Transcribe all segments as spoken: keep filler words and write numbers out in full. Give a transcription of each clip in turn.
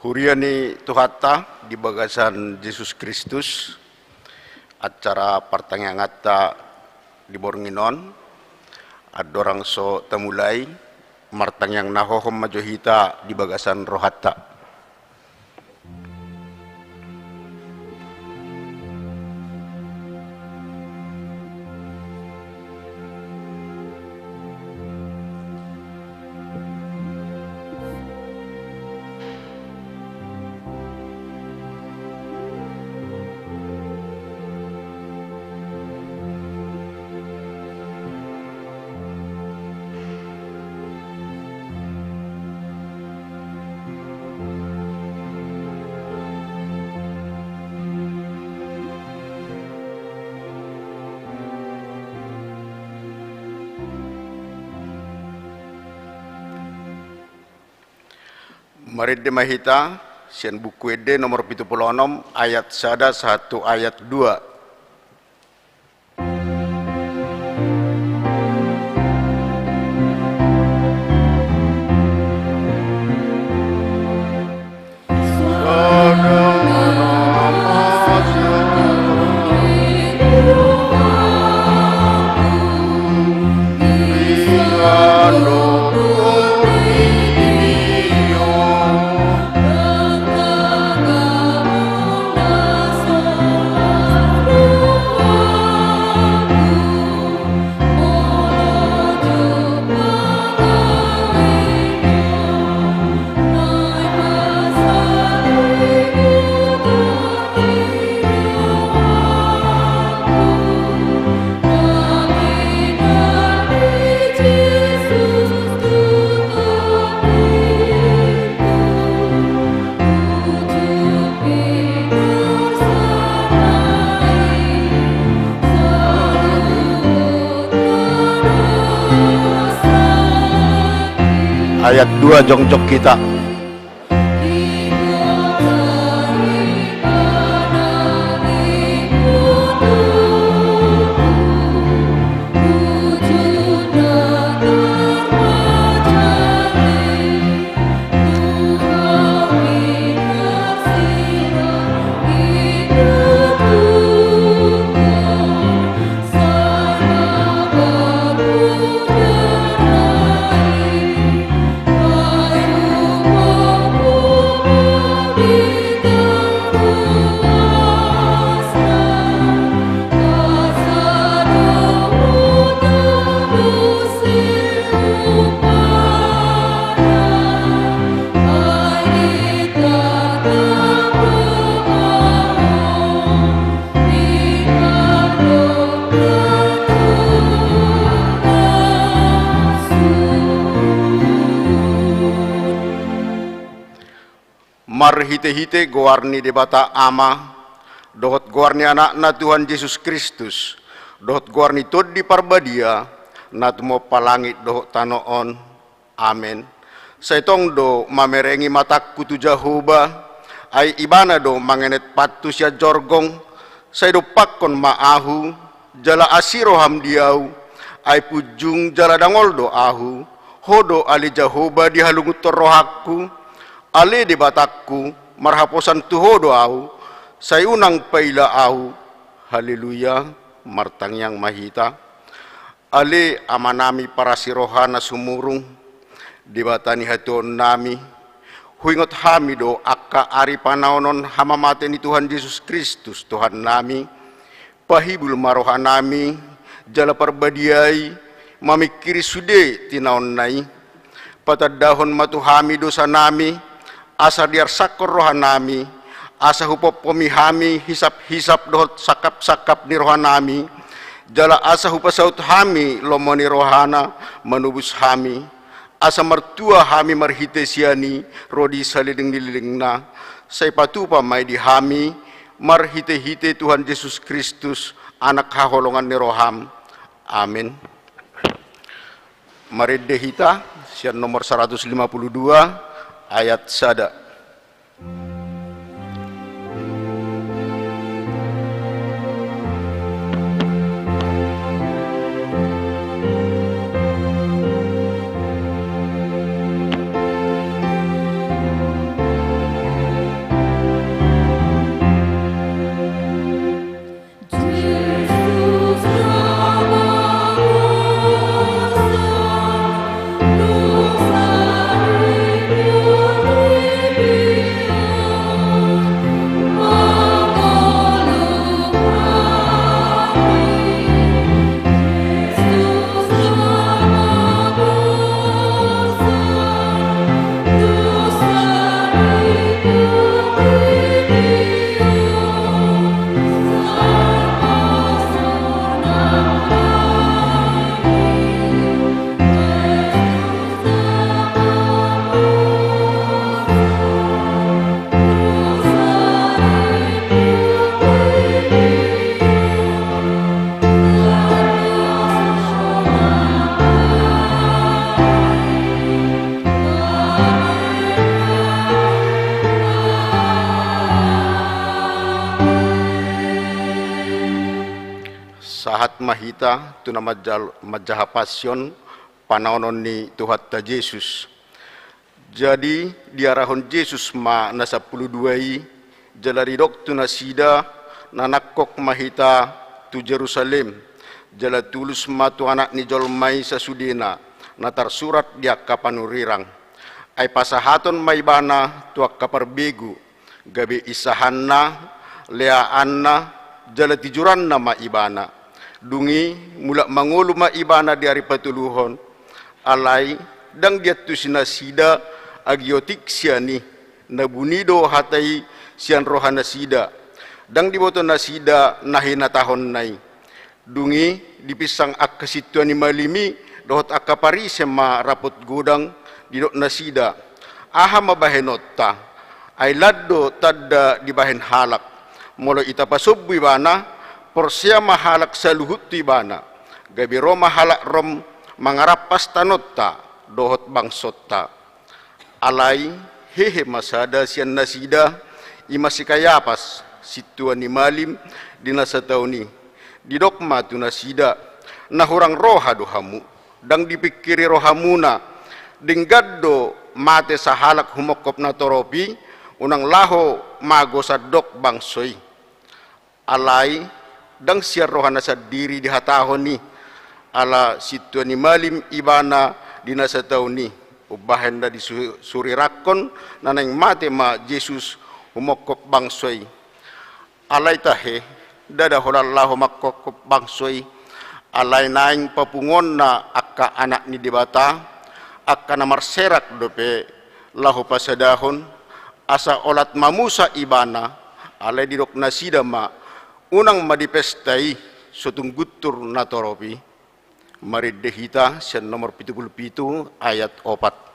Huria ni Tuhanta di bagasan Jesus Kristus, acara partangianganta di borngin on, andorang so tamulai, martangiang na hohom ma jo hita di bagasan rohanta. Marende ma hita sian Buku Ende nomor pitu pulu onom, ayat sada sahat tu ayat dua. Ayat dua, jongjong hita. Marhitehite goar ni Debata Ama, dohot goar ni Anakna Tuhan Jesus Kristus, dohot goar ni Tondi Parbadia, na tumompa langit dohot tano on. Amen. Sai tong do mamerengi matangku tu Jahowa, ai Ibana do mangenet pantu sian jorgong. Sai dompakkon ma ahu, jala asi roham di ahu, ai punjung jala dangol do ahu. Ho do ale Jahowa dihalungunhon rohangku, ale Debatangku, marhaposan tu Ho do ahu, sai unang paila ahu. Haleluya. Martangiang ma hita. Ale Amanami parasi roha na sumurung, Debata ni hatuaonnami, huingot hami do angka ari panaonon hamamate ni Tuhan Jesus Kristus Tuhannami. Pahibul ma rohanami, jala parbadiai mamingkiri sude tinaonna i. Patandahon ma tu hami dosanami, asa diarsakkon rohanami, asa hupompomi hami hisap-hisap dohot sangkap-sangkap ni rohanami, jala asa hupasaut hami lomo ni rohana manobus hami, asa martua hami marhite sian i ro di saleleng ni lelengna. Sai patupa ma i di hami, marhite-hite Tuhan Jesus Kristus, Anak haholongan ni roham. Amen. Marende hita sian nomor saratus lima pulu dua, ayat sada. Sahat ma hita tu na manjal-, manjaha passion panaonon ni Tuhanta Jesus. Jadi, diarahon Jesus ma na sampulu dua i, jala didok tu nasida, na nangkok ma hita tu Jerusalem, jala tulus ma tu Anak ni jolma i sasudena, na tarsurat di angka panurirang. Ai pasahaton ma Ibana tu angka parbegu, gabe insahanna, leaanna, jala tijuranna ma Ibana. Dung i, mulak mangolu ma Ibana di ari patoluhon, alai ndang diantusi nasida agiotik sian i, na buni do hata i sian rohanasida. Ndang diboto nasida na hinatahonna i. Dung i, dipinsang angka sintua ni malim i dohot angka Parise ma rapot godang, didok nasida, "Aha ma bahenonta? Ai lan do tanda dibahen halak. Molo ita pasombu ibana, porsea ma halak saluhut tu ibana. Gabe ro ma halak Rom mangarampas tanonta dohot bangsonta." Alai hehe ma sada sian nasida, i ma si Kayapas, sintua ni malim di na sataon i. Didok ma tu nasida, "Na hurang roha do hamu? Ndang dipingkiri rohamuna, denggan do mate sahalak humongkop na torop i, unang laho mago sandok bangso i." Alai ndang sian rohana sandiri dihatahon i, ala sintua ni malim ibana di na sataon i, umbahen na disu-, surirangkon na naeng mate ma Jesus humongkop bangso i. Alai tahe, ndada holan laho mangkopkop bangso i, alai naeng papunguonna angka anak ni Debata, angka na marserak dope laho pasadahon, asa olat mamusa ibana. Alai didok nasida ma, "Unang ma dipesta i, so tung guntur na torop i." Marende hita sian nomor pitu pulu pitu ayat opat.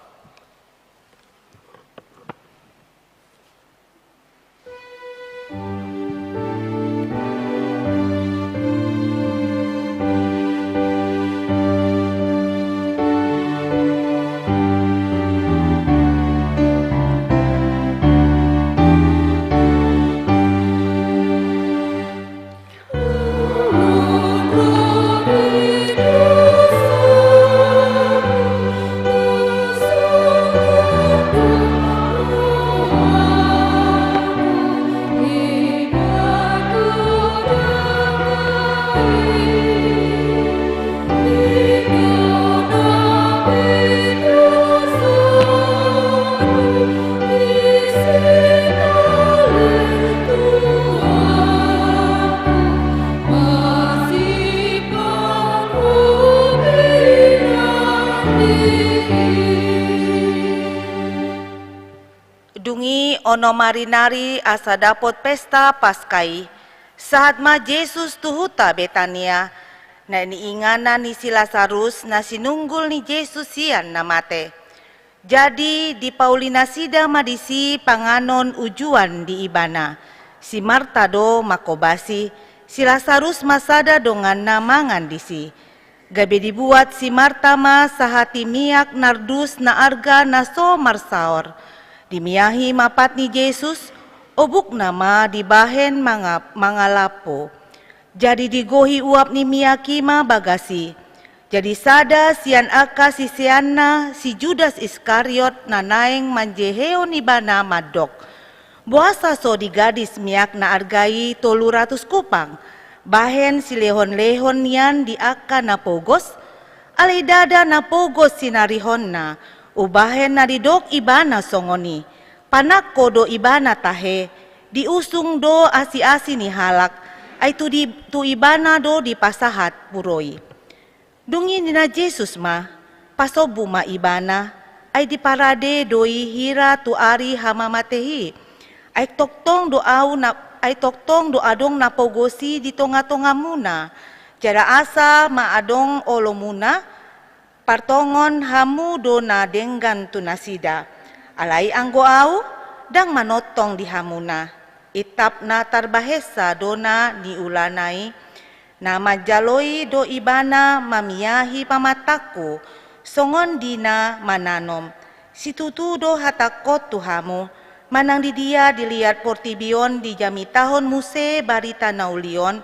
Dung i onom ari nari asa dapot pesta Paska i, sahat ma Jesus tu huta Betania, na niinganan ni si Lasarus na sinunggul ni Jesus sian na mate. Jadi dipauli nasida ma disi panganon ujuan di ibana. Si Marta do manghobasi, si Lasarus ma sada donganna mangan disi. Gabe dibuat si Marta ma sahati miak nardus na arga na so marsaor. Dimiahi ma pat ni Jesus, obukna ma dibahen manga-, mangalampo. Jadi digohi uap ni miak i ma bagas i. Jadi sada sian angka siseanna, si Judas Iskariot, na naeng manjehehon ibana mandok, "Boasa so digadis miak na arga i tolu ratus kupang, bahen silehonlehon nian di angka na pogos?" Alai ndada na pogos sinarihonna, umbahen na didok ibana songon i. Panangko do ibana tahe, diusung do asiasi ni halak, ai tu di-, tu ibana do dipasahat puro i. Dung i ninna Jesus ma, "Pasombu ma ibana, ai diparade do i hira tu ari hamamate i. Ai tongtong do ahu na, ai tongtong do adong na pogos i di tongatongamuna. Jala asa ma adong olomuna, partongon hamu do na denggan tu nasida. Alai anggo ahu, ndang manongtong di hamuna." Intap na tarbahensa do na niulana i. Na manjalo i do ibana mamiahi pamatangku, songon di na mananom. Situtu do hatangkon tu hamu, manang didia diliat portibi on dijamitahon muse barita na uli on,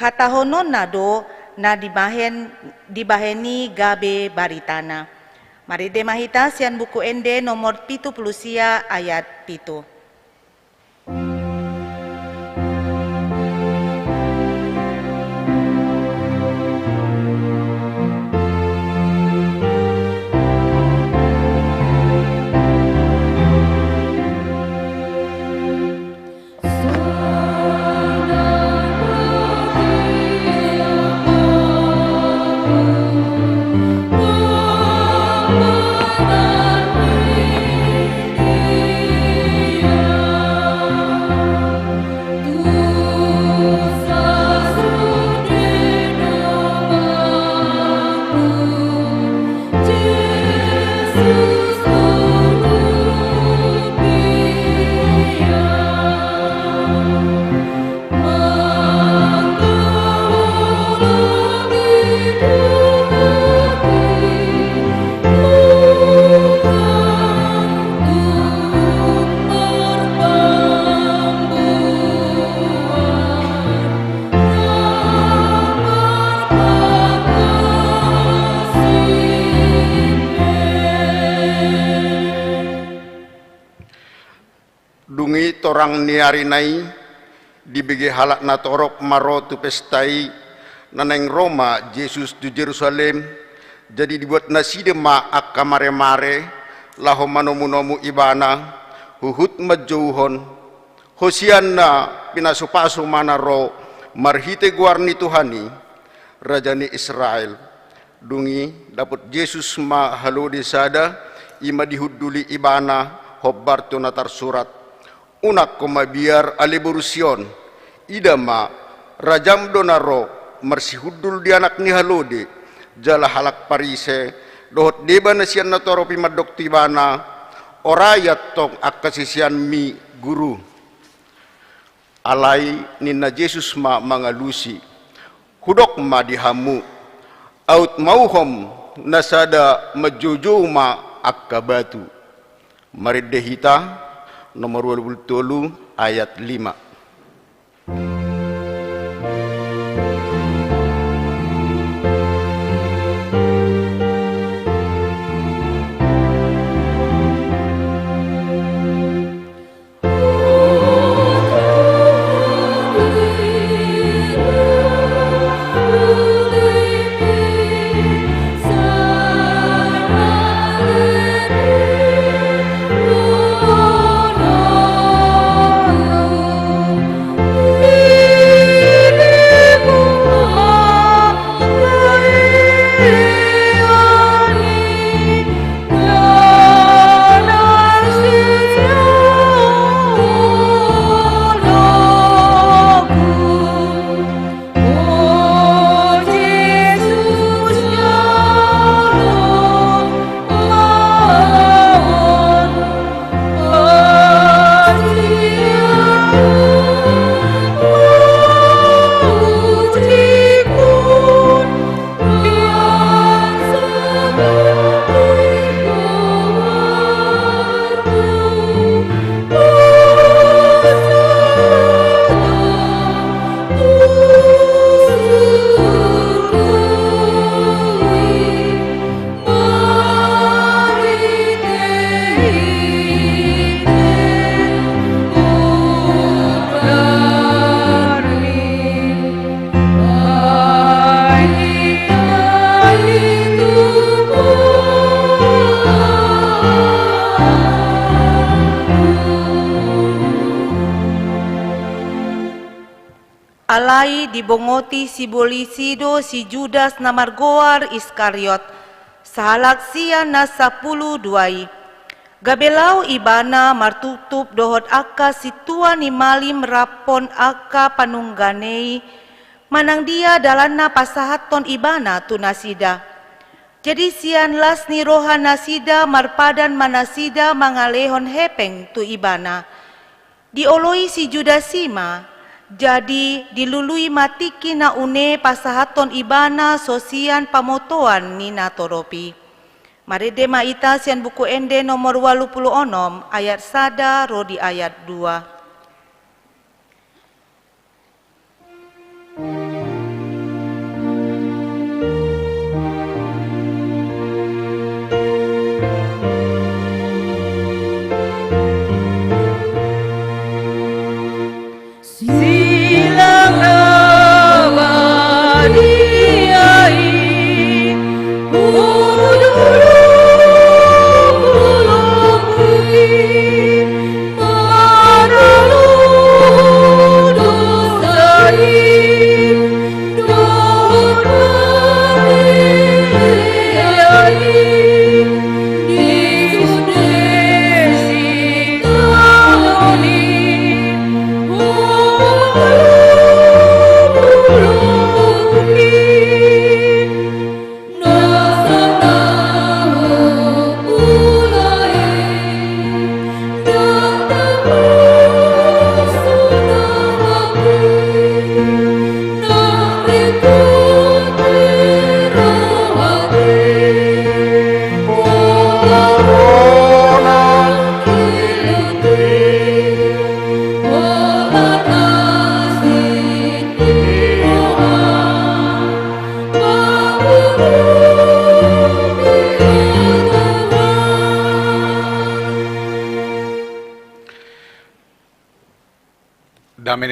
Hatahononna do na dibahen, dibahen i gabe baritana. Marende ma hita sian Buku Ende nomor pitu pulu sia ayat pitu. Dung i torang ni ari na i, dibege halak natorop ma ro tu pesta i, na naeng ro ma Jesus tu Jerusalem, jadi dibuat nasida ma angka maremare, laho manomunomu Ibana, huhut manjouhon: Hosianna, pinasupasu ma na ro marhite goar ni Tuhan i, Raja ni Israel. Dung i dapot Jesus ma halode sada, i ma dihunduli Ibana, hombar tu na tarsurat: Unang ho mabiar, ale boru Sion, ida ma, rajam do na ro, marsihundul di anak ni halode. Jala halak Parise dohot deba na sian natorop i mandok tu Ibana: Orai antong angka siseanmi, Guru. Alai ninna Jesus ma mangalusi: Hudok ma di hamu: Aut mauhom na sada manjoujou ma angka batu. Marende hita, nomor ualu pulu tolu ayat lima. Alai dibongoti sibolis i do si Judas na margoar Iskariot, sahalak sian na sampulu dua i. Gabe laho ibana martuptup dohot angka sintua ni malim raphon angka panungganei, manang dia dalanna pasahathon ibana tu nasida. Jadi sian las ni roha nasida marpadan ma nasida mangalehon hepeng tu ibana. Dioloi si Judas i ma, jadi dilului ma tingki na une pasahathon ibana so sian pamotoan ni natorop i. Marende ma hita sian Buku Ende nomor ualu pulu onom ayat sada ro di ayat dua.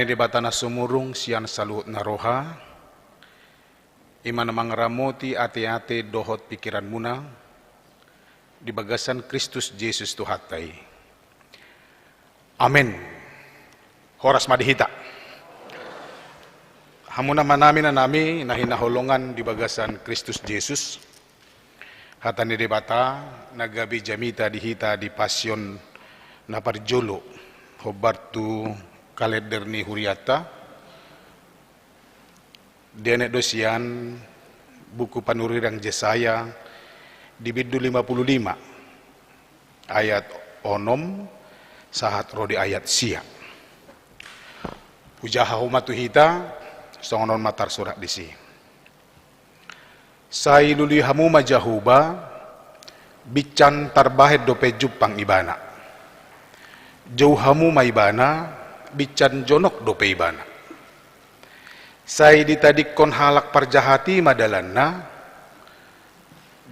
Debata na sumurung sian saluhut na roha, i ma na mangaramoti ateate dohot pikiranmuna di bagasan Kristus Jesus Tuhanta i. Amen. Horas ma di hita. Hamu amanami, inanami na hinaholongan di bagasan Kristus Jesus, hata ni Debata na gabe jamita di hita di Pasion na parjolo, hombar tu kalender ni hurianta, dienet do sian buku panurirang Jesaya di bindu lima puluh lima, ayat onom sahat ro di ayat sia. Hujaha homa tu hita, songon on ma tarsurat disi. Sai lului hamu ma Jahowa, binsan tarbahen dope jumpang Ibana. Jou hamu ma Ibana, binsan jonok dope Ibana. Sai ditadingkon halak parjahat i ma dalanna,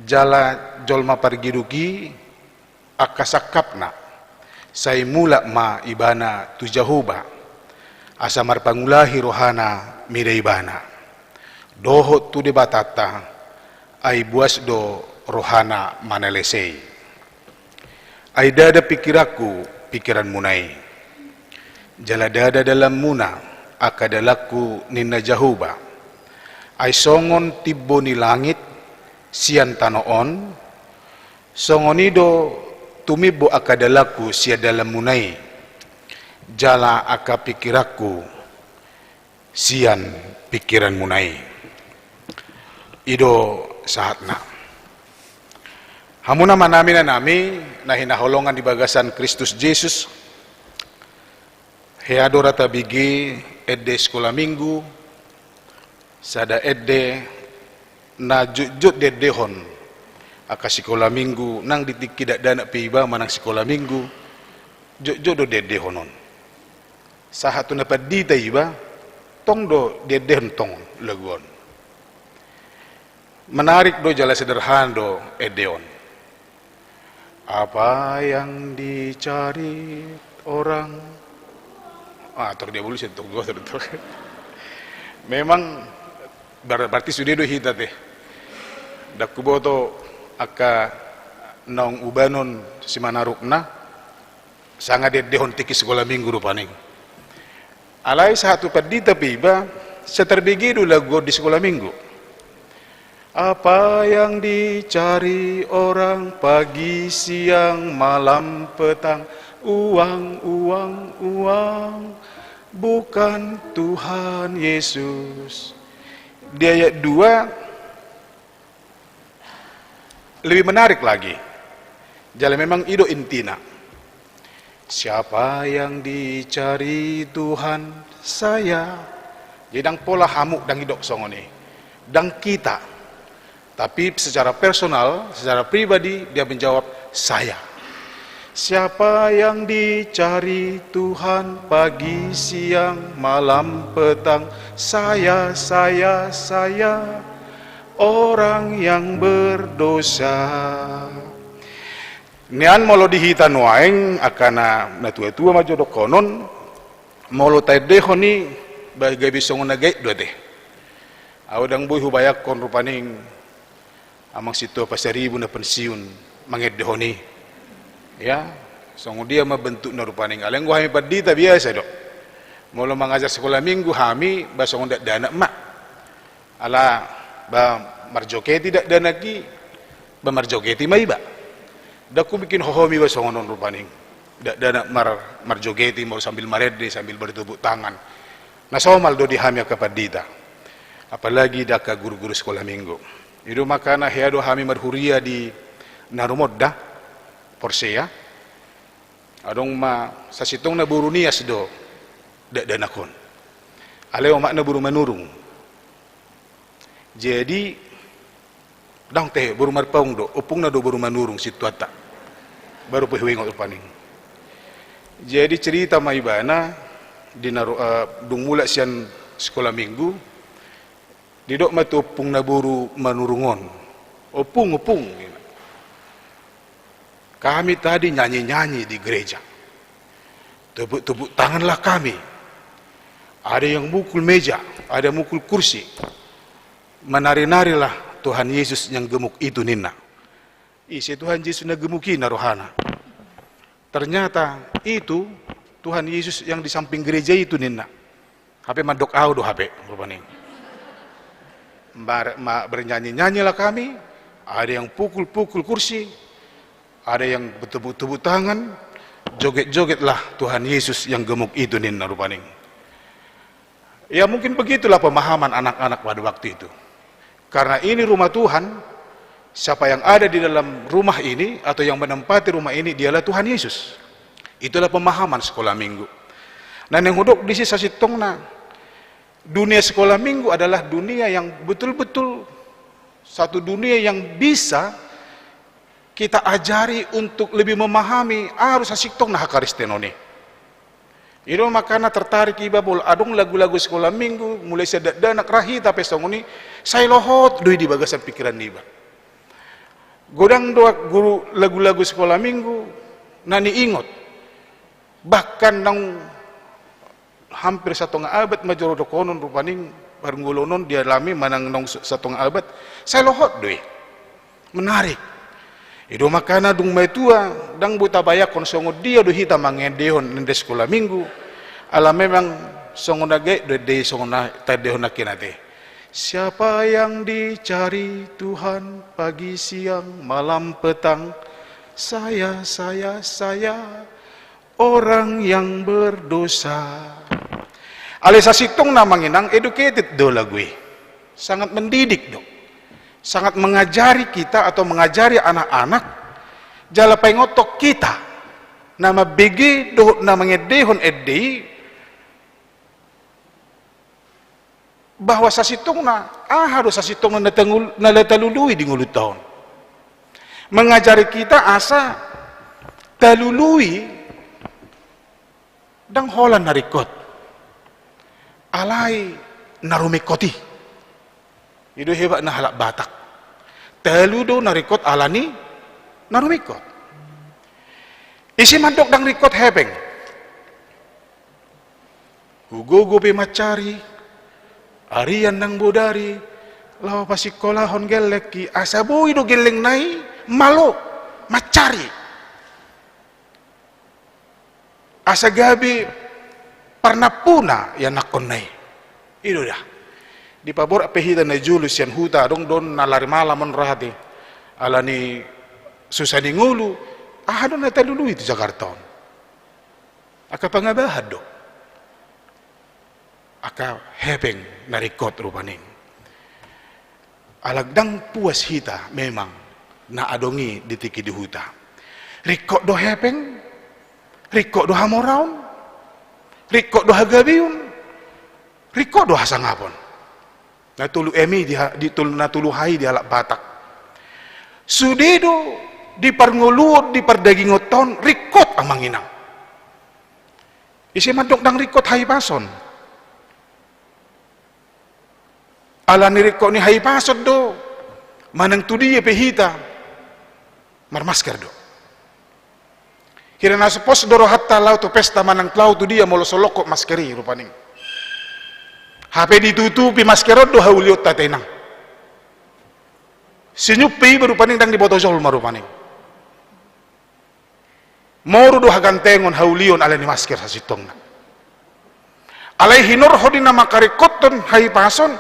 jala jolma pargiduk i angka sangkapna. Sai mulak ma ibana tu Jahowa, asa marpangulahi rohana mida Ibana, dohot tu Debatanta, ai buas do rohana manalese i. Ai ndada pikiranku pikiranmuna i, jala ndada dalanmuna angka dalanku, ninna Jahowa. Ai songon timbo ni langit sian tano on, songon i do tumimbo angka dalanku sian dalanmuna i, jala angka pikiranku sian pikiranmuna i. I do sahatna. Hamu amanami, inanami na hinaholongan di bagasan Kristus Jesus, hea do ra tabege ende sikola minggu, sada ende na jotjot diendehon angka sikola minggu, nang di tingki dakdanak pe iba manang sikola minggu, jotjot do diendehon on. Sahat tu na pandita iba, tong do diendehon tong lagu on. Menarik do jala sederhana do ende on. Apa yang dicari orang? Ah, tor dia bulu sentuh gua, tor, tor. Memang ber-, berarti sude do hita te. Ndang huboto angka naung ubanon simanarupna, sanga diendehon tingki sikola minggu rupani. Alai sahat tu pandita pe iba, sai tarbege do lagu on di sikola minggu. Apa yang dicari orang pagi, siang, malam, petang, uang, uang, uang, bukan Tuhan Yesus. Di ayat dua, lebih menarik lagi. Jala memang i do intina. Siapa yang dicari Tuhan? Saya. Jadi ndang pola hamu, ndang didok songon i. Ndang kita. Tapi secara personal, secara pribadi dia menjawab, saya. Siapa yang dicari Tuhan pagi, siang, malam, petang? Saya, saya, saya. Orang yang berdosa. Nian molo di hita nuaeng, angka na, na tua-tua ma jo dohonon, molo taendehon i, ba gabe songon na gabe do ate. Ahu ndang boi hubayangkon rupani amang sintua Pasaribu na pensiun mangendehon i. Ya, songon dia ma bentukna rupani. Alai anggo hami pandita biasa do. Molo mangajar sikola minggu hami, ba songon dakdanak ma. Ala ba marjoget i dakdanak i, ba marjoget i ma iba. Ndang hubikin hohom iba songon on rupani. Dakdanak mar-, marjoget i molo sambil marende, sambil bertepuk tangan. Na somal do di hami angka pandita. Apalagi di angka guru-guru sikola minggu. I do makana hea do hami marhuria di na rumonda, porsea. Adong ma sasintongna boru Nias do dakdanak on. Alai omakna boru Manurung. Jadi, ndang tehe, boru Marpaung do, ompungna do boru Manurung sintuanta. Baru pe huingot rupani. Jadi cerita ma ibana, di na ru-, eh, dung mulak sian sikola minggu, didok ma tu ompungna boru Manurung on. Ompung, ompung. Kami tadi nyanyi-nyanyi di gereja. Tepuk-tepuk tanganlah kami. Ada yang mukul meja, ada mukul kursi. Menari-narilah Tuhan Yesus yang gemuk itu, ninna. Ise Tuhan Yesus na gemuk i, ninna rohana. Ternyata itu Tuhan Yesus yang di samping gereja itu, ninna. Hape mandok au do hape, rupani. Bar-, ma-, bernyanyi-nyanyilah kami, ada yang pukul-pukul kursi, ada yang bertepuk-tepuk tangan, joget-jogetlah Tuhan Yesus yang gemuk itu, ninna, rupani. Ya, mungkin begitulah pemahaman anak-anak pada waktu itu. Karena ini rumah Tuhan, siapa yang ada di dalam rumah ini atau yang menempati rumah ini, dialah Tuhan Yesus. Itulah pemahaman sekolah minggu. Nah, naeng hudok disi sasintongna, dunia sekolah minggu adalah dunia yang betul-betul satu dunia yang bisa kita ajari untuk lebih memahami arus sasintongna hakaristenon i. I do makana tertarik iba molo adong lagu-lagu sekolah minggu, mulai sian dakdanak ra hita pe songon i, sai lohot do i di bagasan pikiran niba. Godang do guru lagu-lagu sekolah minggu na niingot. Bahkan naung hampir satonga abad ma jolo dohonon rupani, parngoluon on dialami manang naung satonga abad, sai lohot do i. Menarik. I do makana dung matua, ndang boi tabayangkon songon dia do hita mangendehon ende sekolah minggu. Ala memang songon na gabe do ende i, songon na taendehon nangkin ate. Siapa yang dicari Tuhan pagi, siang, malam, petang? Saya, saya, saya. Orang yang berdosa. Alai sasintongna, amang inang, educated do lagu i. Sangat mendidik do. Sangat mengajari kita atau mengajari anak-anak, jala paingothon hita na mambege dohot na mangendehon ende i, bahwa sasintongna, aha do sasintongna na tangul-, na talului di ngolunta on. Mengajari kita asa talului ndang holan na ringkot, alai na rumingkot i. I do hebatna halak Batak. Talu do na ringkot alani na rumingkot. Ise mandok ndang ringkot hepeng? Hugogo pe mansari, arian nang bodari, laho pasingkolahon gellengki, asa boi do gellengna i malo mansari. Asa gabe parnampuna ianakkonna i. I do da. Dipaborat pe hita na jolo sian huta, adong do na lari malam on ra hita. Alani susa ni ngolu, aha do na talului tu Jakarta on? Angka pangabahan do. Angka hepeng na ringkot rupani. Ala ndang puas hita memang na adong i di tingki di huta. Ringkot do hepeng, ringkot do hamoraon, ringkot do hagabeon, ringkot do hasangapon. Na tolu M i di ha-, di tolu, na tolu H i di halak Batak. Sude do di parngoluon, di pardagingonta on ringkot, amang inang. Ise mandok ndang ringkot hahipason? Alani ringkot ni hahipason do manang tu dia pe hita marmasker do. Hira na so pos do rohanta laho tu pesta manang laho tu dia molo so longkot masker i rupani. Hape ditutupi masker on do haulionta, inang. Senyum pe iba rupani ndang diboto jolma rupani. Moru do hagantengon haulion alani masker sasintongna. Alai hinorhon ni na mangkaringkothon hahipason,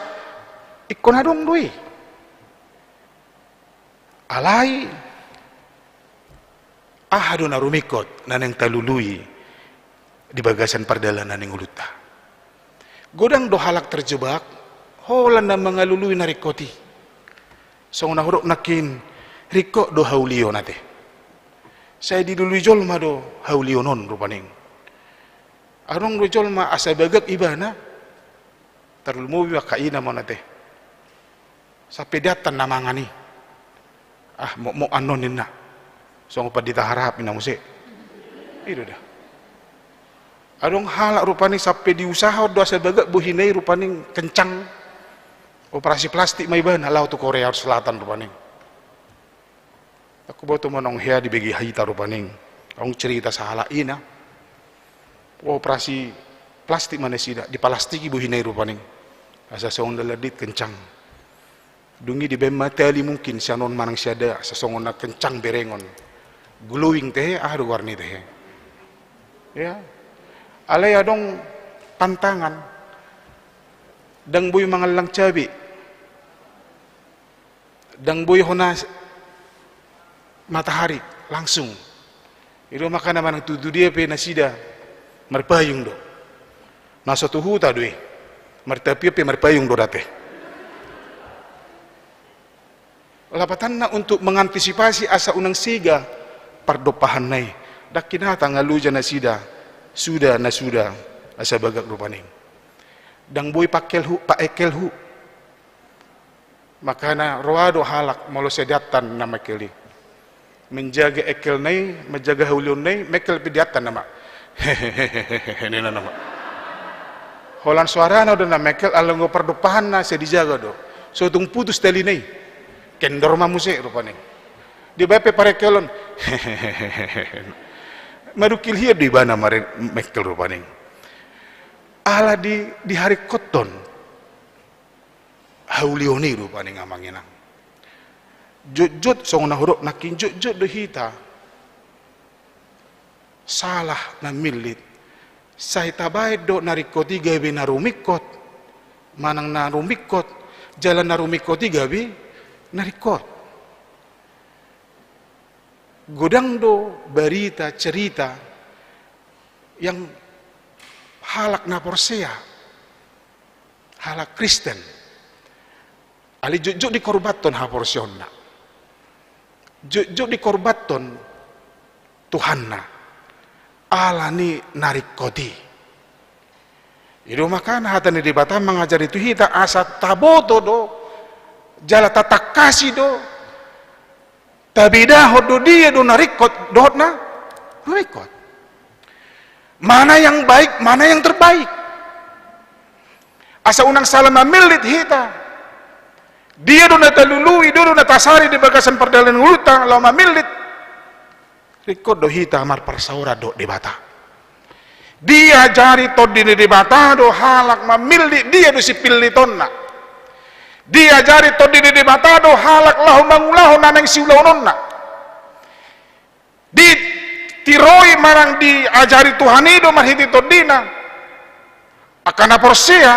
ingkon adong do i. Alai aha do na rumingkot na naeng talului di bagasan pardalanan ni ngolunta? Godang do halak terjebak, holan na mangalului na ringkot i. Songon na hudok nangkin, ringkot do haulion ate. Sai dilului jolma do haulion on rupani. Adong do jolma asa bagak ibana, tarlumobi angka ina ma on ate. Sampe diantan na mangan i. Ah, mokmok annon ninna. Songon pandita Harahap ninna muse. I do da. Adong halak rupani sampe diusahahon do asa bagak bohina i rupani kencang. Operasi plastik ma ibana laho tu Korea Selatan rupani. Ndang huboto ma naung hea dibege hita rupani. Adong cerita sahalak ina. Operasi Plastik ma nasida, dipalastiki bohina i rupani. Asa songon na landit kencang. Dung i dibaen ma tali mungkin sian on manang sian da, asa songon na kencang berengon. Glowing tehe, aha do goar ni tehe. Ya. Alai adong pantangan. Ndang boi mangallang cabe. Ndang boi hona s-, matahari langsung. I do makana manang tu dia pe nasida marpayung do. Na so tu huta do i. Martapian pe marpayung do dope. Lapatanna untuk mengantisipasi asa unang sega pardompahanna i. Ndang hinatang na loja nasida, suda na suda, asa bagak rupani. Ndang boi paekkel hu, paekkel hu. Makana roa do halak molo sai diattan na mengkel i. Menjaga ekkelna i, menjaga haulionna i, mengkel pe diattan nama. Ninna nama. Holan soarana do na mengkel, alai anggo pardompahanna sai dijaga do. So tung putus talina i. Kendor ma muse rupani. Dibaen pe parekkelon. Madungkil hian do ibana mare-, mengkel rupani. Ala di, diharingkothon. Haulion i rupani amang inang. Jotjot songon na hudok nangkin jotjot do hita. Salah mamillit. Sai tabaen do na ringkot i gabe na rumingkot. Manang na rumingkot. Jala na rumingkot i gabe na ringkot. Godang do barita, cerita yang halak na porsea, halak Kristen. Alai jotjot dikorbanhon haporseaonna. Jotjot dikorbanhon Tuhanna. Ala ni na ringkot i. I do makana hata ni Debata mangajari tu hita asa taboto do, jala tatangkasi do, tabedahon do dia do na ringkot, dohot na rumingkot. Mana yang baik, mana yang terbaik. Asa unang salah mamillit hita. Dia do na talului, dia do na tasari di bagasan pardalanan ngolunta, laho mamillit. Ringkot do hita marparsaoran dohot Debata. Diajari Tondi ni Debata do halak mamillit dia do sipillitonna. Diajari Tondi ni Debata do halak laho mangulahon na naeng siulahononna. Ditiroi manang diajari Tuhan i do marhite Tondina. Angka na porsea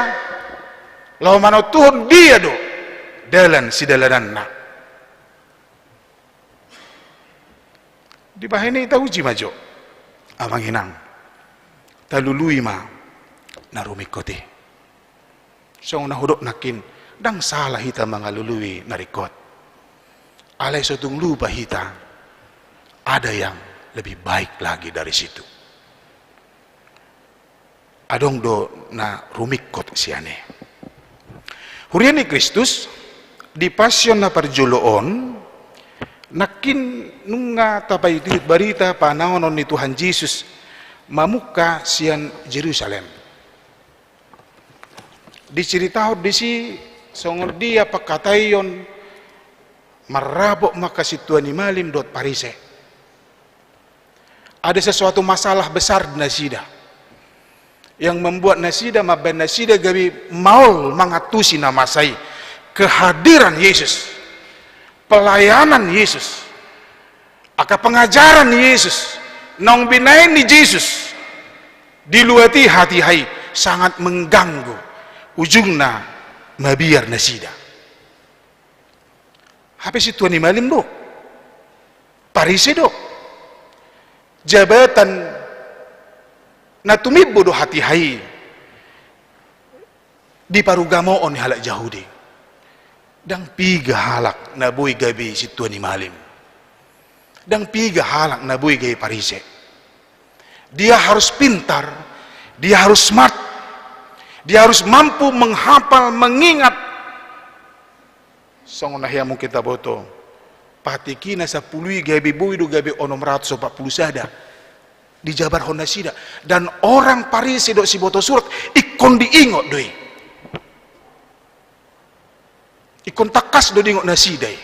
laho manontuhon dia do dalan sidalananna. Dibahen i tauji ma jo, amang inang, talului ma na rumingkot i. Songon na hudok nangkin, ndang salah hita mangalului na ringkot. Alai so tung lupa hita, ada yang lebih baik lagi dari situ. Adong do na rumingkot sian i. Huria ni Kristus, di Pasion na parjolo on, nangkin nunga tapaihutihut barita panaonon ni Tuhan Jesus mamungka sian Jerusalem. Diceritahon disi songon dia pangkataion marrapot ma angka sintua ni malim dohot Parise. Ada sesuatu masalah besar di nasida yang membuat nasida, mambaen nasida gabe maol mangantusi na masa i. Kehadiran Yesus, pelayanan Yesus, angka pengajaran ni Yesus, naung binaen ni Jesus, diluati hatiha i sangat mengganggu, ujungna mabiar nasida. Hape sintua ni malim do, Parise do, jabatan na tumimbo do hatiha i di parugamoon ni halak Jahudi. Ndang piga halak na boi gabe sintua ni malim. Ndang piga halak na boi gabe Parise. Dia harus pintar, dia harus smart, dia harus mampu menghafal, mengingat. Songon na hea mungkin taboto, patik i na sampulu i gabe boi do gabe onom ratus opat pulu sada. Dijabarhon nasida. Dan orang Parise dohot siboto surat ingkon diingot do i. Ingkon tangkas do diingot nasida i.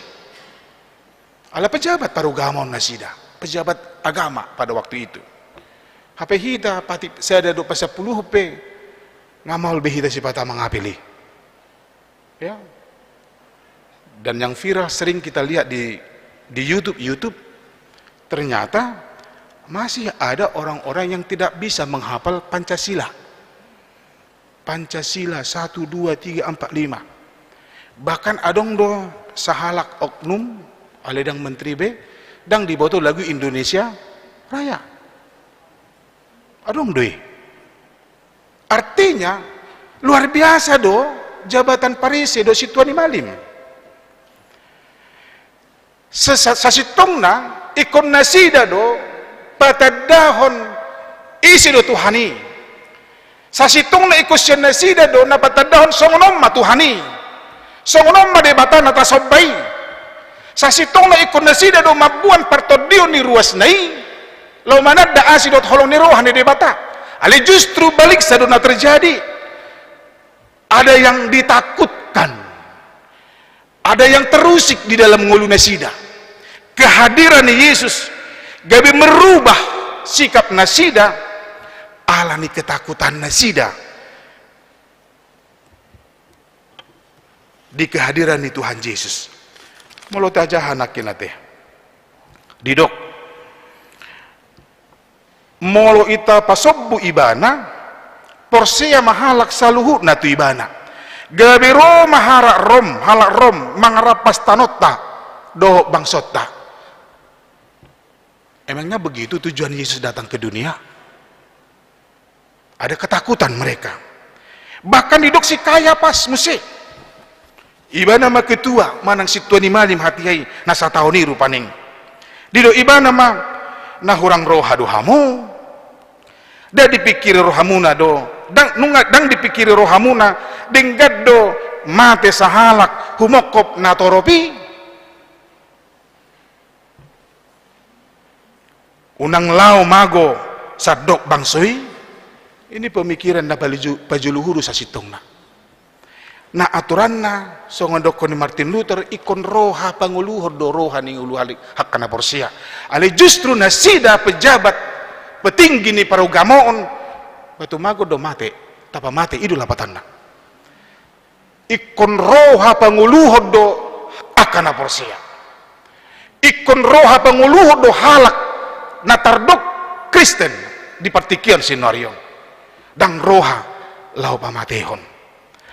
Ala pejabat parugamoon nasida, pejabat agama pada waktu itu. Hape hita patik sada dohot pasampuluhon pe Nga maol be hita sipata mangapel i. Ya. Dan yang viral sering kita lihat di, di YouTube, YouTube, ternyata masih ada orang-orang yang tidak bisa menghafal Pancasila. Pancasila satu, dua, tiga, empat, lima. Bahkan adong do sahalak oknum, alai ndang menteri be, ndang diboto lagu Indonesia Raya. Adong do i. Artinya, luar biasa do jabatan parise dohot sintua ni malim. Sesa-, sasintongna ingkon nasida do patandahon ise do Tuhan i. Sasintongna ingkon sian nasida do na patandahon songon on ma Tuhan i. Songon on ma Debata na tasomba i. Sasintongna ingkon nasida do mamboan partondion ni ruasna i. Laho mananda asi dohot holong ni roha ni Debata. Alai justru baliksa do na terjadi. Ada yang ditakutkan. Ada yang terusik di dalam ngolu nasida. Kehadiran ni Yesus gabe merubah sikap nasida ala ni ketakutan nasida di kehadiran ni Tuhan Yesus. Molo tajaha nangkin ate. Didok. Molo ita pasombu Ibana, porsea ma halak saluhutna tu Ibana. Gabe ro ma halak Rom, halak Rom mangarampas tanonta dohot bangsonta. Emangnya begitu tujuan Yesus datang ke dunia? Ada ketakutan mereka. Bahkan didok si Kayapas muse. Ibana ma ketua manang sintua ni malim hatiha i na sataon i rupani. Didok ibana ma, na hurang roha do hamu. Ndang dipingkiri rohamuna do, ndang, nunga ndang dipingkiri rohamuna, denggan do mate sahalak humongkop na torop i. Unang laho mago sandok bangso i. Ini pemikiran na paluju-, pajolo huhut sasintongna. Na aturanna, songon dokkon ni Martin Luther, ingkon roha pangoluhon do roha ni ngolu hali-, angka na porsea. Alai justru nasida pejabat, petinggi ni parugamoon, batu mago do mate, tapa mate, i do lapatanna. Ingkon roha pangoluhon do angka na porsea. Ingkon roha pangoluhon do halak na tardok Kristen di partingkian sinuari on. Ndang roha laho pamatehon.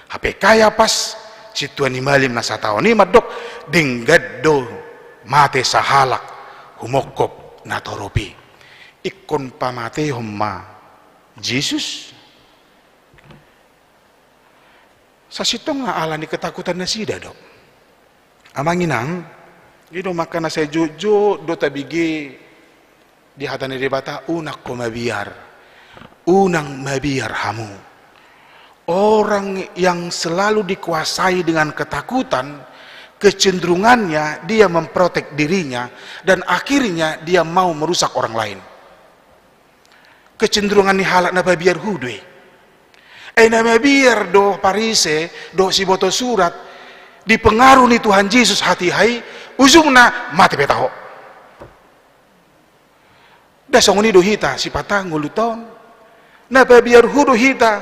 Hape Kayapas, sintua ni malim na sataon i mandok, denggan do mate sahalak humongkop na torop i. Ingkon pamatehon ma Jesus. Sasintongna ala ni ketakutan nasida do. Amang inang, i do mangkana sai jotjot do tabege di hata ni Debata, unang ho mabiar. Unang mabiar hamu. Orang yang selalu dikuasai dengan ketakutan, kecenderungannya dia memprotek dirinya dan akhirnya dia mau merusak orang lain. Kecenderungan ni halak na pabiar hu do i. Ai na mabiar do Parise, do siboto surat, dipengaruh ni Tuhan Jesus hatiha i, ujungna mate pe taho. Ndang songon i do hita sipata ngolunta on. Na pabiar hu do hita,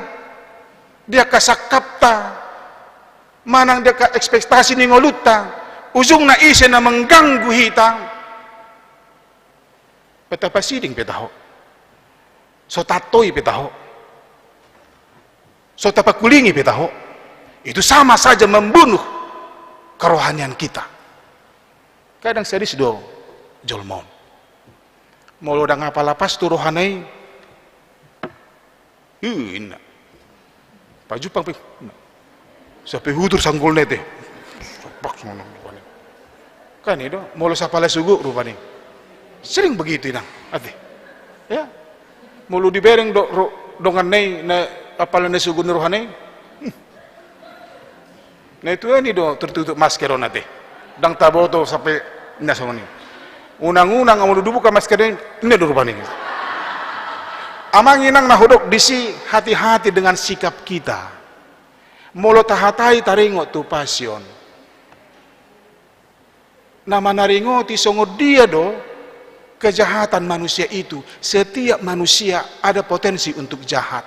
di angka sangkapta, manang di angka ekspektasi ni ngolunta, ujungna ise na mengganggu hita. Pe tapasiding pe taho. So taantoi pe taho. So tapakulingi pe taho. Itu sama saja membunuh kerohanian kita. Kadang sadis do jolma on. Molo ndang apala pas tu rohana i, ih, inna. Pajumpang pe. Sampe hudur sanggulna i te. Pak, songon on rupani. Kan i do, molo sapala sogo rupani. Sering begitu inang, ate. Ya. Molo dibereng do, ro-, donganna i na apala na sogo ni rohana i. Hmm. Na itu ni do tertutup masker on ate. Ndang taboto sampe na songon i. Unang-unang molo dibuka masker i, inna do rupani. Amang inang na hudok disi, hati-hati dengan sikap kita. Molo tahatai taringot tu Pasion. Na manaringoti songon dia do kejahatan manusia itu. Setiap manusia ada potensi untuk jahat.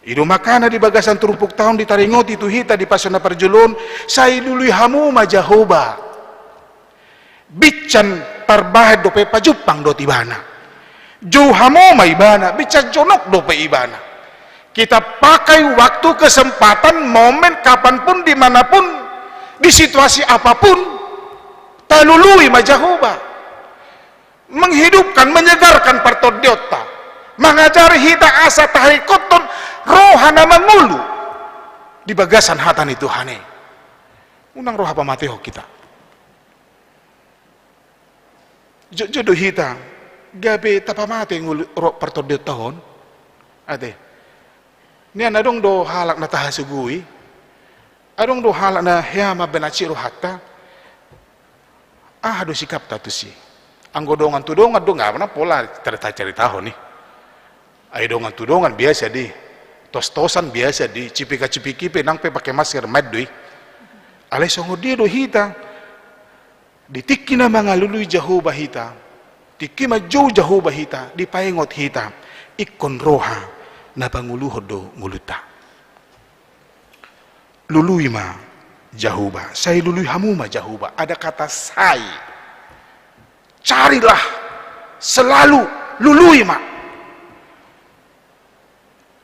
I do makana di bagasan turpukta on ditaringoti tu hita di Pasion na parjolo on, sai lului hamu ma Jahowa. Binsan tarbahen dope pajumpang dohot Ibana. Jou hamu ma Ibana, binsan jonok dope Ibana. Kita pakai waktu, kesempatan, momen, kapanpun, dimanapun, di situasi apapun, talului ma Jahowa. Menghidupkan, menyegarkan partondionta. Mangajari hita asa tahaikothon roha na mangolu di bagasan hata ni Tuhan i. Unang roha pamatehon hita. Jotjot do hita gabe tapamate ngolu roha partondionta on. Ate. Nian adong do halak na tahasugui. Adong do halak na hea mambahen hansit rohanta. Aha do sikapta tusi? Anggo dongan tu dongan do nga na pola carita-caritahon i. Ai dongan tu dongan biasa do i. Tos-tosan biasa do i. Cipika-cipiki pe nang pe pake masker, main do i. Alai songon dia do hita? Di tingki na mangalului Jahowa hita, tingki manjou Jahowa hita, dipaingot hita, ingkon roha na pangoluhon do ngolunta. Lului ma Jahowa, sai lului hamu ma Jahowa. Ada kata sai. Carilah selalu, lului ma.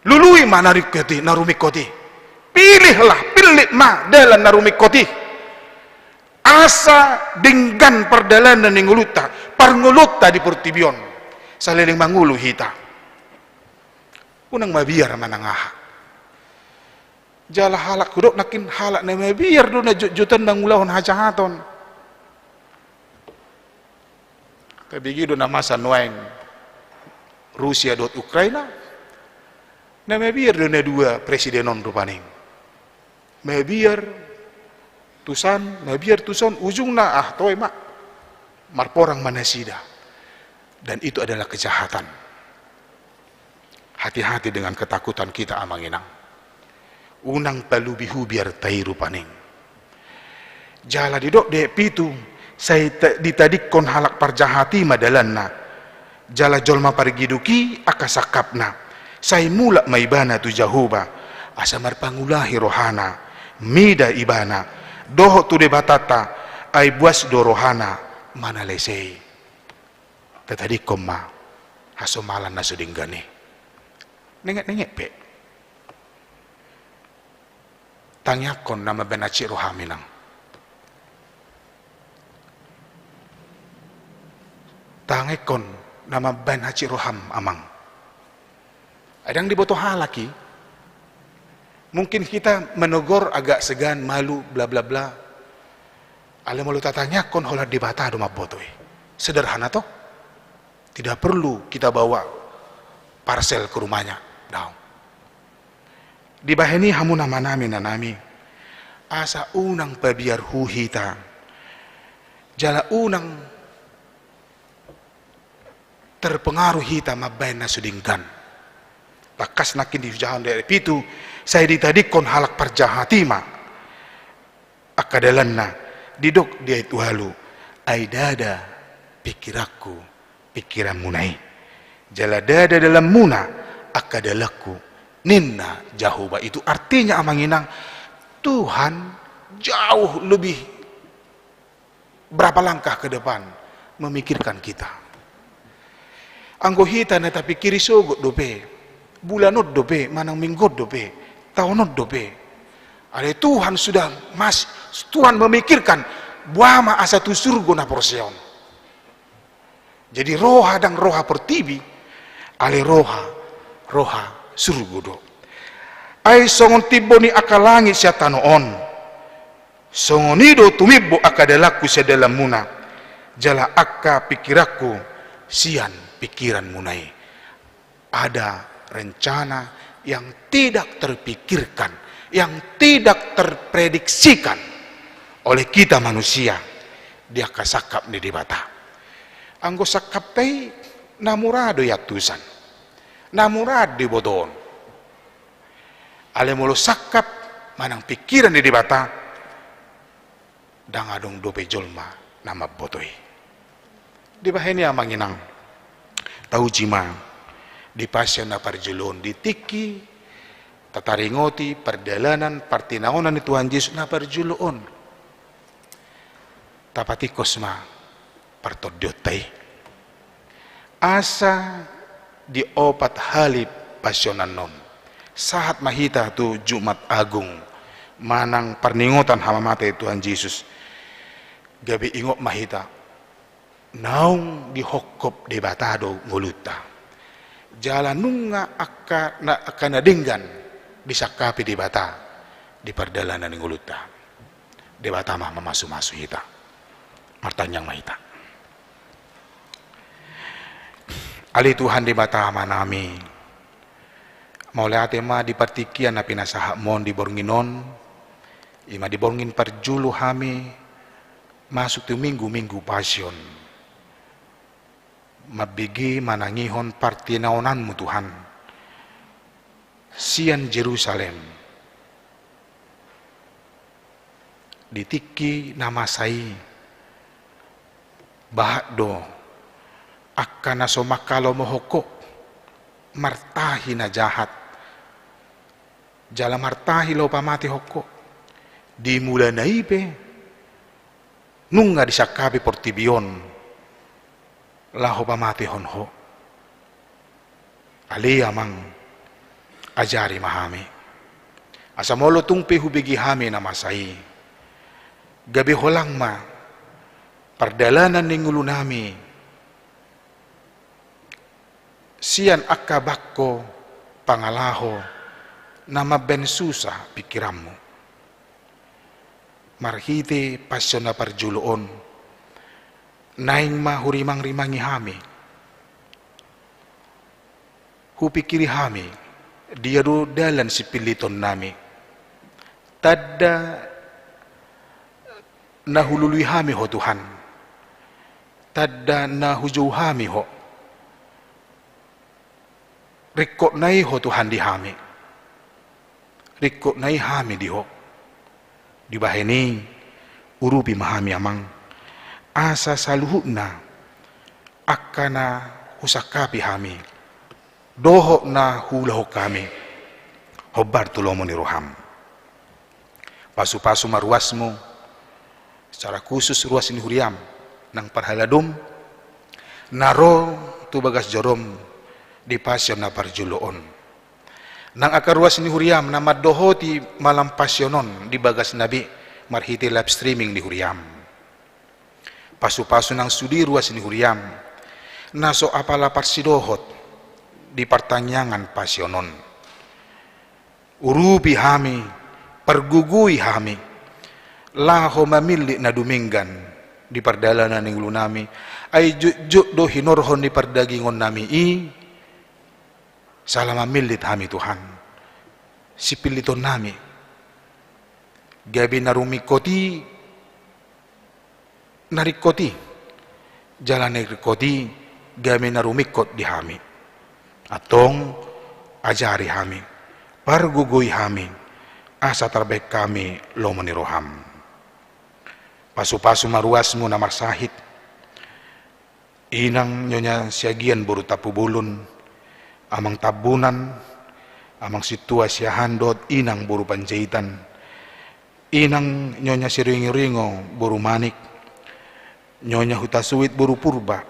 Lului ma na ringkot i, na rumingkot i. Pilihlah, pillit ma dalan na rumingkot i. Asa denggan pardalanan ni ngolunta, parngoluonta di portibi on. Saleleng mangolu hita. Unang mabiar manang aha. Jala halak hudok nangkin halak na mabiar do na jotjotan mangulahon hajahaton. Tabege do na masa nuaeng Rusia dohot Ukraina, na mabiar do na dua presiden on rupani. Mabiar tusan, mabiar tuson, ujungna ah toe ma, marporang ma nasida. Dan itu adalah kejahatan. Hati-hati dengan ketakutan kita, amang inang. Unang palubi hubiarta i rupani. Jala didok di ayat pitu, sai ta-, ditadingkon halak parjahat i ma dalanna. Jala jolma pargiduk i angka sangkapna. Sai mulak ma ibana tu Jahowa, asa marpangulahi rohana, mida ibana, dohot tu Debatanta, ai buas do rohana manalesei. Tatadingkon ma hasomalan na so denggan i. Nenget-nenget pe. Tangiangkon na mambahen hansit roham, inang. Tangiangkon na mambahen hansit roham, amang. Ai ndang diboto halak i. Mungkin kita menegur agak segan, malu, bla bla bla. Alai molo tatangiangkon, holan Debata do mamboto i. Sederhana to? Tidak perlu kita bawa parsel ke rumahnya. Daong. Dibahen i hamu amanami, inanami, asa unang pabiar hu hita. Jala unang terpengaruh hita mambahen na so denggan. Tangkas nangkin dihujahon di ayat pitu, sai ditadingkon halak parjahat i ma angka dalanna, didok di ayat ualu, ai ndada pingkiranku pingkiranmuna i. Jala ndada dalanmuna angka dalanku, ninna Jahowa. Itu artinya, amang inang, Tuhan jauh lebih berapa langkah ke depan memikirkan kita. Anggo hita na tapingkiri sogot dope, bulan on dope, manang minggu on dope, taon on dope. Alai Tuhan sudah mas-, Tuhan memikirkan boha ma asa tu surgo na porsea on. Jadi roha ndang roha portibi, alai roha, roha surgo do. Ai songon timbo ni angka langit sian tano on, songon i do tumimbo angka dalanku sian dalanmuna, jala angka pingkiranku sian pingkiranmuna i. Ada rencana yang tidak terpikirkan, yang tidak terprediksikan oleh kita manusia di angka sangkap ni Debata. Anggo sangkapta i na mura do iantusan, na mura do ibotoon. Alai molo sangkap manang pingkiran ni Debata, ndang adong dope jolma na mamboto i. Dibahen i, amang inang, tauji ma di Pasion na parjolo on, di tingki Tataringoti pardalanan partinaonan ni Tuhan Jesus na parjolo on. Tapatingkos ma partondionta i. Asa di opat hali pasionanna on, sahat ma hita tu Jumat Agung manang parningotan hamamate Tuhan Jesus. Gabe ingot ma hita, naung dihophop Debata do ngolunta. Jala nunga angka na, angka na denggan disangkapi Debata di pardalanan ni ngolunta. Debata ma mamasumasu hita. Martangiang ma hita. Ale Tuhan Debata Amanami, mauliate ma di partingkian na pinasahatMu on di borngin on, i ma di borngin parjolo hami masuk tu minggu-minggu Pasion. Mambege manangihon partinaonanMu, Tuhan, sian Jerusalem. Di tingki na masa i, bahat do angka na so mangkalomohon Ho, martahi na jahat, jala martahi laho pamatehon Ho. Di mulana i pe nunga disangkapi portibi on laho pamatehon Ho. Ale Amang, ajari ma hami, asa molo tung pe hubege hami na masa i, gabe holang ma pardalanan ni ngolunami sian angka bangko pangalaho na mambaen susa pingkiranMu. Marhite Pasion na parjolo on, naeng ma hurimangrimangi hami, hupingkiri hami, dia do dalan sipillitonnami. Tanda na hulului hami Ho, Tuhan, tanda na hujou hami Ho. Ringkotna i Ho, Tuhan, di hami. Ringkotna i hami di Ho. Dibahen i, urupi ma hami, Amang, asa saluhutna angka na husangkapi hami dohot na huulahon hami hombar tu lomo ni rohaM. Pasupasu ma ruasMu, secara khusus ruas ni huriaM nang parhaladom na ro tu bagas joroM di Pasion na parjolo on. Nang angka ruas ni huriaM na mandohoti malam Pasion on di bagasna be marhite live streaming ni huriaM. Pasupasu nang sude ruas ni huriaM na so apala parsidohot di partangiangan Pasion on. Urupi hami, pargogoi hami, laho mamillit na dumenggan di pardalanan ni ngolunami, ai jotjot do hinorhon ni pardagingonnami i, sala mamillit hami, Tuhan, sipillitonnami, gabe na rumingkot i, na ringkot i, jala na ringkot i gabe na rumingkot di hami. Antong ajari hami, pargogoi hami, asa tarbahen hami lomo ni rohaM. Pasupasu ma ruasMu na marsahit, Inang Nyonya Siagian boru Tampubolon, Amang Tambunan, Amang Sintua Siahaan dohot Inang boru Panjaitan, Inang Nyonya Siringoringo boru Manik, Nyonya Hutasuit boru Purba,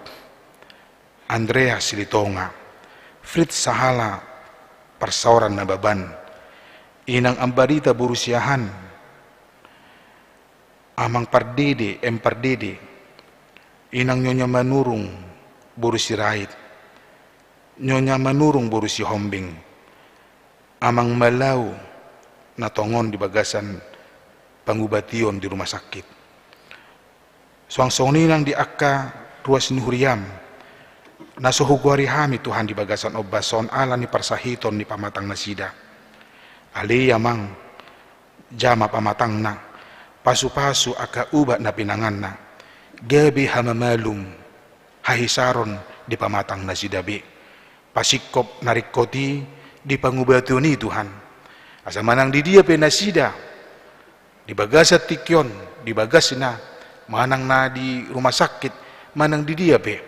Andreas Silitonga, Frits Sahala Parsaoran Nababan, Inang Ambarita boru Siahaan, Amang Pardede, M Pardede, Inang Nyonya Manurung boru Sirait, Nyonya Manurung boru Sihombing, Amang Malau na tongon di bagasan pangubation di rumah sakit. Suang songon i nang di angka ruas ni huriaM na so hugoari hami, Tuhan, di bagasan ombas on ala ni parsahiton ni pamatang nasida. Ale Amang, jama pamatangna, pasupasu angka ubat na pinanganna, gabe hamamalum, hahisaron di pamatang nasida be. Pasingkop na ringkot i di pangubation i, Tuhan. Asa manang di dia pe nasida, di bagasan tingki on, di bagasna, manang na di rumah sakit, manang di dia pe,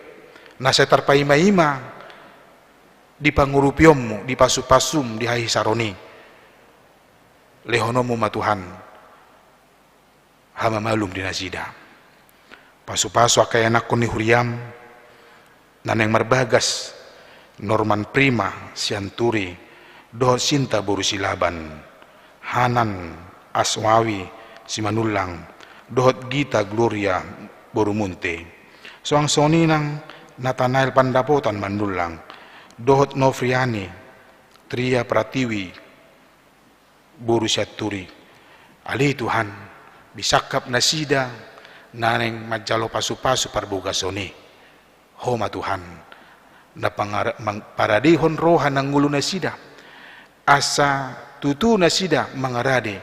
na sai tarpaimaima di pangurupionMu, di pasupasuM, di hahisaron i. Lehononmu ma Tuhan hamamalum di nasida. Pasupasu angka ianakhon ni huriam na naeng marbagas Norman Prima Sianturi dohot Sinta boru Silaban, Hanan Aswawi Simanullang dohot Gita Gloria boru Munte. Suang songon i nang Natanael Pandapotan Manullang dohot Nofriani Tria Pratiwi boru Sianturi. Ale Tuhan, bisangkap nasida na naeng manjalo pasupasu parbogason i. Ho ma Tuhan na pangara-, mang-, paradehon roha na ngolu nasida, asa tutu nasida mangarade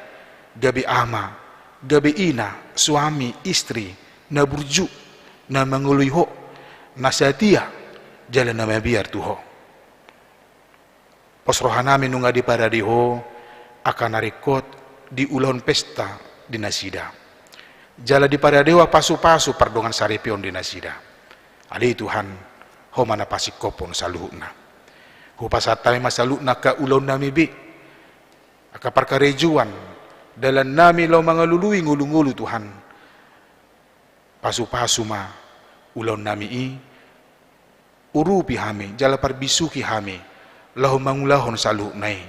gabe ama, gabe ina, suami, istri na burju, na mangoloi Ho, na satia jala na mabiar tu Ho. Pos rohanami nunga diparade Ho angka na ringkot diulahon pesta di nasida, jala diparade Ho pasupasu pardongansaripeon di nasida. Ale Tuhan, Ho ma na pasingkophon saluhutna. Hupasahat hami ma saluhutna angka ulaonnami be, angka parkarejoan, dalannami laho mangalului ngolungolu Tuhan. Pasupasu ma ulaonnami i, urupi hami jala parbisuhi hami laho mangulahon saluhutna i.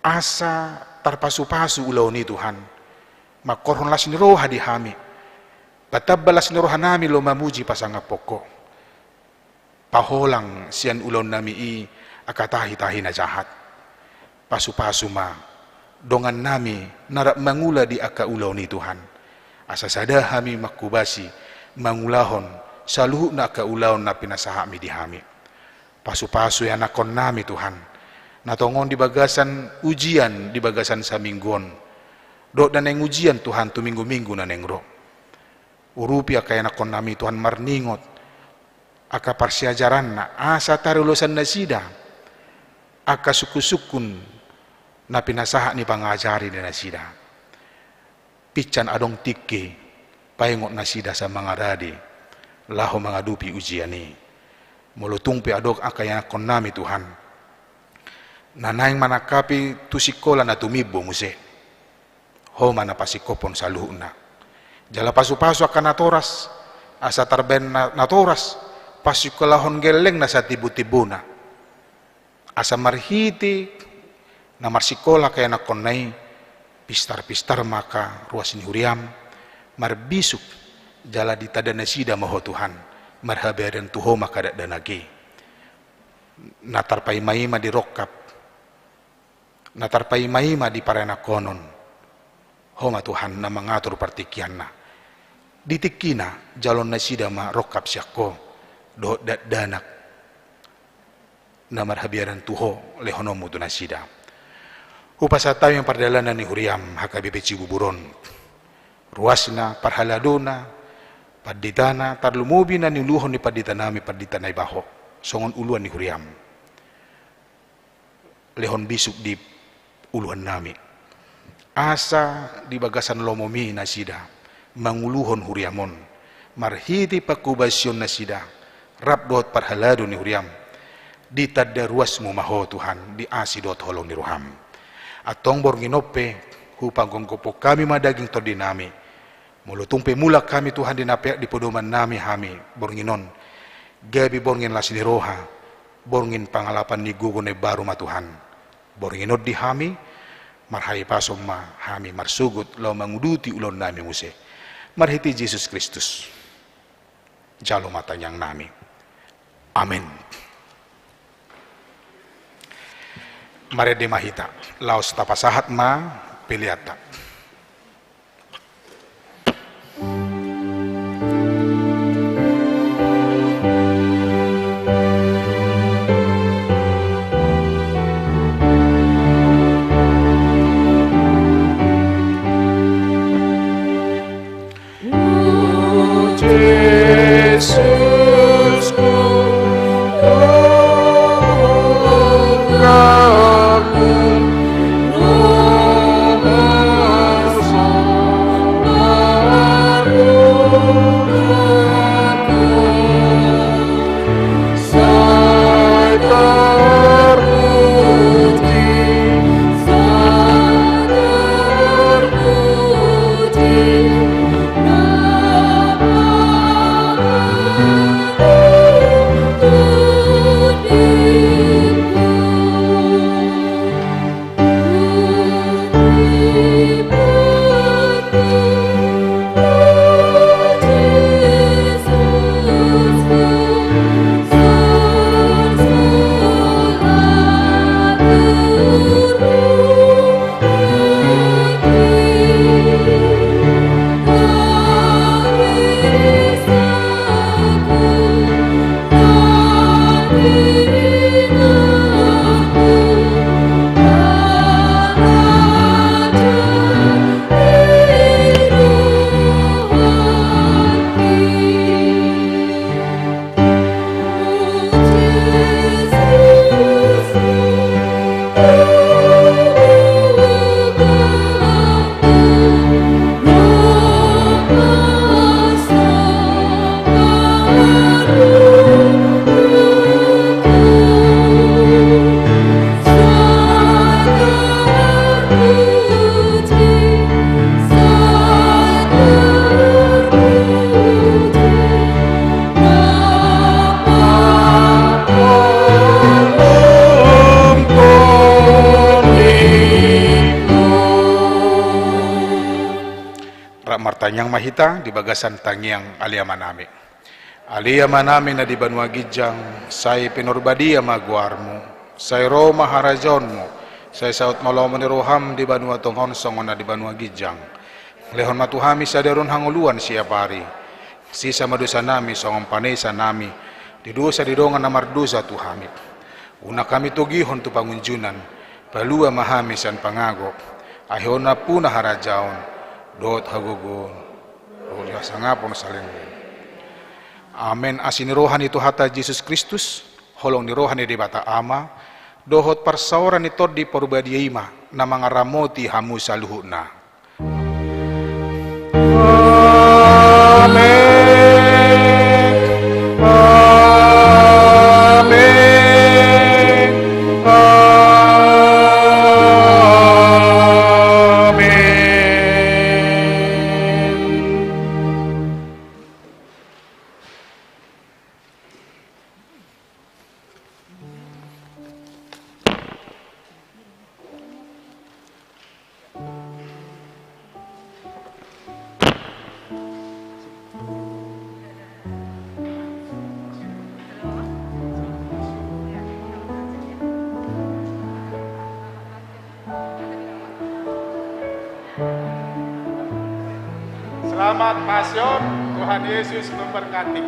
Asa tarpasupasu ulaon i Tuhan, mangkorhon las ni roha di hami, patamba las ni rohanami laho mamuji pasangaphon Ho. Paholang sian ulaonnami i angka tahi-tahi na jahat. Pasupasu ma dongannami na rap mangula di angka ulaon i Tuhan, asa sada hami manghobasi mangulahon saluhutna angka ulaon na pinasahatmi di hami. Pasupasu ianakhonnami Tuhan, na tongon di bagasan ujian di bagasan saminggu on, dohot na naeng ujian Tuhan tu minggu-minggu na naeng ro. Urupi angka ianakhonnami Tuhan marningot angka parsiajaranna, asa tariolosan nasida angka sungkun-sungkun na pinasahat ni pangajari di nasida. Pinsan adong tingki paingot nasida asa mangarade laho mangadopi ujian i. Molo tung pe adong angka ianakhonnami Tuhan na naeng manangkapi tu sikola na tumimbo muse, Ho ma na pasingkophon saluhutna. Jala pasupasu angka natoras, asa tarbaen na-, natoras, pasikolahon gellengna satimbo-timbona. Asa marhite na marsikola angka ianakhonna i, pistar-pistar ma angka ruas ni huriam, marbisuk jala ditanda nasida ma Ho Tuhan, marhabadan tu Ho ma angka dakdanak i. Na tarpaima-ima di rongkap, na tarpaima-ima di paranakhonon, Ho ma Tuhan na mangatur partingkianna. Di tingkina jaloon nasida ma rongkap sian Ho dohot dakdanak na marhabiaran tu Ho lehononmu tu nasida. Hupasahat hami ma pardalanan ni huriam H K B P Cibubur on, ruasna, parhaladona, panditana, tarlumobi na niuluhon ni panditanami Pandita Naibaho songon uluan ni huriam. Lehon bisuk di uluannami, asa di bagasan lomomi nasida manguluhon huriam on, marhite panghobasion nasida rap dohot parhalado ni huriam, ditanda ruasmu ma Ho Tuhan di asi dohot holong ni roham. Antong borngin on pe hupagomgophon hami ma daging tondinami, molo tung pe mulak hami Tuhan di na peak di podomannami hami borngin on, gabe borngin las ni roha, borngin pangalapan ni gogo na imbaru ma Tuhan. Borngin on di hami, marhahipason ma hami marsogot laho manguduti ulaonnami muse. Marhite Jesus Kristus, jalo ma tangiangnami. Amen. Marende ma hita, laos tapasahat ma peleanta. Rap martangiang ma hita di bagasan tangiang Ale Amanami. Ale Amanami na di banua ginjang, sai pinarbadia ma goarmu, sai ro ma harajaonmu, sai saut ma lomo ni roham di banua tonga on songon na di banua ginjang. Lehon ma tu hami sadari on hangoluan siapari. Sesa ma dosanami songon panesanami di dosa ni dongan na mardosa tu hami. Unang hami togihon tu pangunjunan, palua ma hami sian pangago, ai Ho do nampuna harajaon dohot hagogoon dohot hasangapon saleleng. Amen. Asi ni roha ni Tuhanta Jesus Kristus, holong ni roha ni Debata Ama, dohot parsaoran ni Tondi Parbadia i ma na mangaramoti hamu saluhutna. Amen. Amen. Amen. Selamat Pasion, Tuhan Yesus memberkati.